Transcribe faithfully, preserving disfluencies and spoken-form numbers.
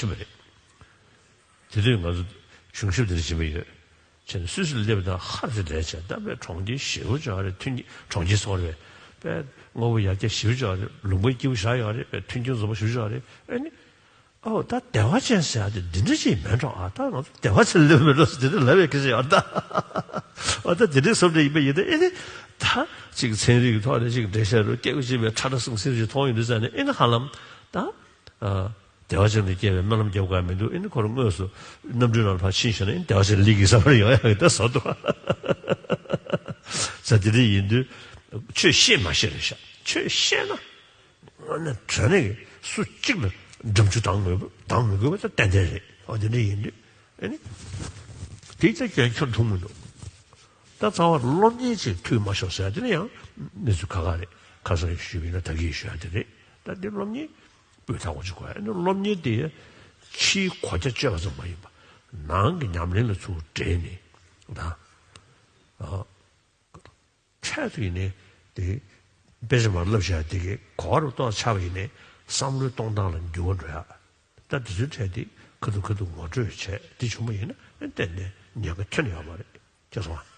ཕྱིན་པ་རེད། དེ་དུས་ང་ཚོ་གཞུང་ཞབས་དེར་ཕྱིན་པ་ཡོད། བྱས་ནས་སུད་སི་ལ་སླེབས་དང་ཧ་རེ་ལས་བྱས་ད་དཔེ་གྲོང་ཁྱེར་ཞེ་པོ་ཅིག་ཡོད་རེད། མཐུན་རྐྱེན་གྲོང་ཁྱེར་སོང་རེད། དཔེ་དངོས་པོ་ཡར་རྒྱས་ཞེ་པོ་ཅིག་ཡོད་རེད། ལུང་པ་སྐྱིད་པོ་ཞེ་ཡོད་རེད། དཔེ་མཐུན་རྐྱེན་འཛོམས་པོ་ཞེ་པོ་ཅིག་ཡོད་རེད། ཨ་ནི། ཨོ་ད་བདེ་བ་ཅན་ཟེར་ཡ་དེ་འདི་འདྲ་ཅིག་མེད་འགྲོ། ཨ་ད་ང་ཚོ་བདེ་བ་ཅན་སླེབས་མེད་འགྲོ་ཟེར་དེ་འདྲ་ལབ་པའི་སྐད་ཆ་ཡོད་ད། ཨོ་ད་དེ་འདྲའི་བསམ་འདྲ་ཡིན་པ་ཡིན་ད། ཨེ་ནི་ད་ཅིག་ཚན་རིག་གི་ཐོག་ནས་ཅིག་འགྲེལ་བཤད་རུ་སྐྱེ་དགུ་ཅིག་པའི་ཁྲ་ཁྲ་སིང་སིང་ཅིག་མཐོང་ཡོང་དུས་ཙང་ནས། ཨེ་ནི་ཧ་ལམ་ད། ཨ། བདེ་བ་ཅན་དུ་སྐྱེ་བའི་སྨོན་ལམ་རྒྱབ་དགོས་མི་འདུག་ཨེ་ནི་ཁོ་རང་དངོས་སུ་གནམ་གྲུའི་ནང་ལ་ཕར་ཕྱིན་བཞག་ན་ཨེ་ནི་བདེ་བ་ཅན་ལི་གི་བསམ་པར་ཡོང་ཡག་གི་ད་བཟོ་འདུག་ས་དེ་འདྲ་ཡིན་དུས་ཆོས་ཤེས་མ་ཤེས་རེད་ཤག་ཆོས་ཤེས་ན་དངོས་གནས་དྲང་གནས་ཀྱི་སུ་གཅིག་ལ་འགྲམ་ཆུ་ལྡང་དགོས་ལྡང་མི་དགོས་པ་ད་ཏན་ཏན་རེད། འོ་དེ་འདྲ་ཡིན་དུས་ཨེ་ནི་དེ་ད་སྐྱོན་ཁྱོན་མཐོང་མི་འདུག་ད་རྩ་བ་སློབ་གཉེར་ཅིག་མཐུད་མ་ཤོག་ཟེར་ཡ་དེ་ནི་ཡང་གནས་ཚུལ་ཁག་ཁག་རེད། ཁ་སང་ཞུས་པ་ཡིན་ན་ད་གིན་ཞུ་ཡ་དེ་རེད། ད་འདི་སློབ་གཉེར་སྤུས་དག་པོ་ཅིག་དགོས། ཨ་ནི་སློབ་གཉེར་དེ་ཕྱིའི་གོ་རྒྱ་བཅོས་པ་ཙམ་མ་ཡིན་པ། ནང་གི་ཉམས་ལེན་ལ་ཚུར་འབྲེལ་ནས་ད། ཨ། འཕྲལ་དུ་ཡིན་ནའི་དེ་དཔེ་ཆ་མར་བསླབ་བྱ་དེ་གི་གོ་བ་རུ་གཏོང་ཆགས་པ་ཡིན་ནའི་བསམ་བློའི་གཏོང་སྟངས་ལ་འགྱུར་བ་འགྲོ་ཡ། ད་དེ་ཚོའི་གྲས་དེ་ཁ་ཐུག་ཁ་ཐུག་ངོ་སྤྲོད་བྱས་དེ་བྱུང་བ་ཡིན་ན་ཏན་ཏན་ཉེན་ཁ་ཁྱོན་ནས་ཡོད་མ་རེད། ཁྱེད་སོང་ཨ།